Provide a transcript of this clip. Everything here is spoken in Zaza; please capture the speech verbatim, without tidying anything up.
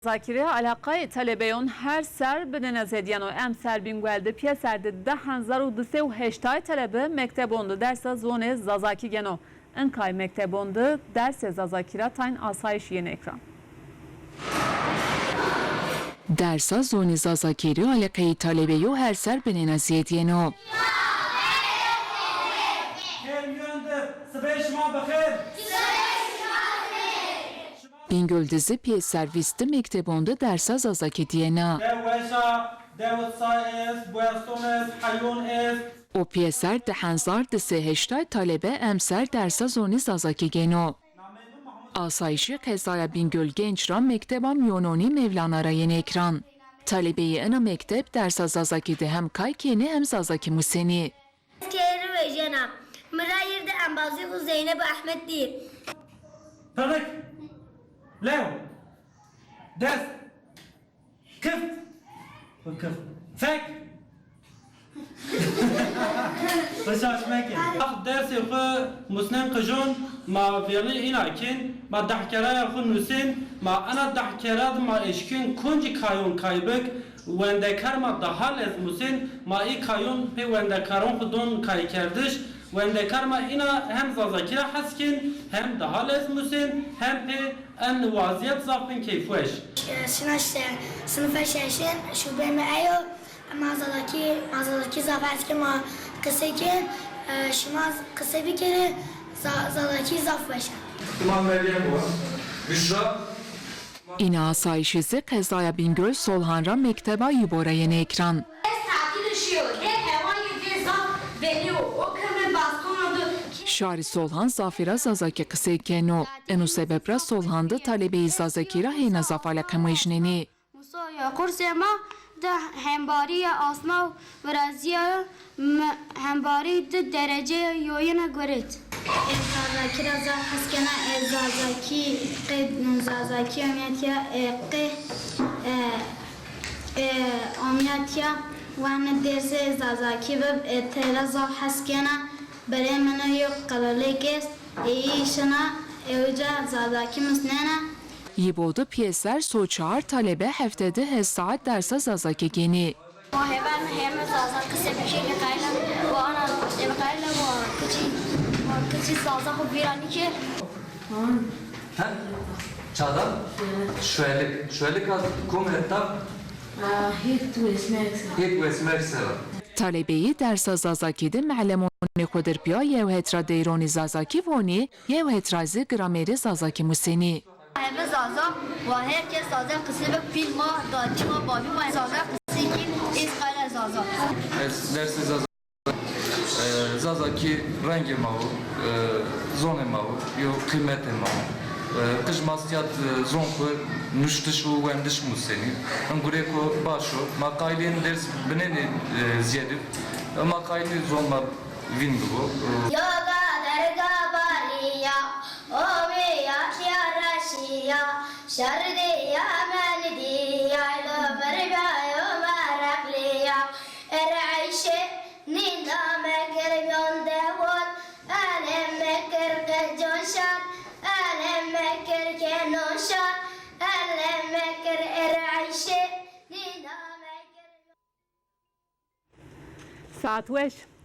Zazakî rê eleqayê telebeyon her ser binêna zêdîyeno. Emser Bîngol de pîyeser de di hezar û di sey û heştay telebe mektebon de dersa zonê Zazakî gêno. Inkay mektebon de dersê Zazakî ra tayn asayîş yenê ekran. Dersa zonê Zazakî rê eleqeyê telebeyo her ser binêna zêdîyeno. Xêr mîyon de, sibê şima bi xêr. Bîngol de zî pêser vîst di mektebon de dersa Zazakî dîyena. Dew weş a, dew sa est, bueston est, heyon est. Û pêser di hezar di sey heştay talebe emser dersa zonî Zazakî gêno. Asayîşê qezaya Bîngol Genç ra mekteba mîyononî Mevlana ra yenê ekran. Talebeyê ina mekteb dersa Zazakî de hem kay kenê hem Zazakî musenê. Kêri vejena. Mi ra yir de embazî û Zeyneb Ehmed dî. Pirrik. Lew. Dest. Kift. Kift. Fek. Xo şaş meke. Ax dersê xo musnen qijon ma vêrnî îna kên, ma dehkeraya xo nusên, ma ena dehkera de ma eşkên koncî kayon kay bik, wendekar ma daha lez musên, ma î kayon pê wendekaron xo don kaykerdiş, wendekar ma îna hem Zazakî ra hes kên, hem daha lez musên, hem pê en wazîyet zaf bin keyfweş. Şina şe-, sinife şeşin, şubê mi eyo, ma Zazakî, ma Zazakî zaf hes kên, ma qisey kên, e, şima qisey bikerê, Za-, Zazakî zaf weş a. Îmam Meryem wa, Büşra. Îna asayîşî zî qezaya Bîngol Solhan ra mekteba Yibo ra yenê ekran. Ez tatîlî şîyo, hê hewa yê vê zaf belî yo, o ke mi bastono de. Şarî Solhan zafî ra Zazakî qisey keno. Eno sebeb ra Solhan de talebeyî Zazakî ra hêna zaf eleqe mojnenê. Musa ya qursê ma de hembarîya asma virazîya, mi hembarî di dereceyê yoyine guret. Ez Zazakî ra zaf hes kena, ez Zazakî qê, Zazakî amîyatîya, e, qê, e, e, amîyatîya, wene dersê Zazakî bib, e, tera zaf hes kena. Birê min o yo qelalêk est, êyî şina ewca Zazakî musnena. Yibo de pîyeser so çar talebe hefte de heşt saet dersa Zazakî gênê. Ma heval mi heme Zaza qise bikê, mi qayîl a, wa ana, e, mi qayîl a, wa kiçî, wa kiçî Zaza xo vîra nîkê. Ha? Çada? Şuelik. Şuelik a kom hetta? Aa, hêt wesmek se. Hêt wesmek se. Talebeyî dersa Zazakî de melemonê xo dir pîya yew het ra deyronê Zazakî vonê, yew het ra zî gramerê Zazakî musenê. Heme Zaza wa her kes Zaza qisê bik, pîl ma, dadî ma, babî ma Zaza qisê kî, ez qayîl a Zaza. Ez dersê Zaza E, Zazakî rengê ma wo, e, zonê ma wo, yo qîmetê ma wo. E, qij ma sîyad, e, zon xwu nuştiş û wendiş musenî. Hin gurêko baş o. Ma qayîlên ders binenê, e, zîyedî. E, ma qayîlê zon ma vîn bibo. E, Yoga derga barîya, omîya tîya reşîya, şerdîya mendîya, lo mir bîyayo mereqlîya. Ereyşê Nîna mekir mîyon dewon, ele mekir qejon şar, ele mekir kenon şar, ele mekir ereyşê nîna mekir. Saet weş.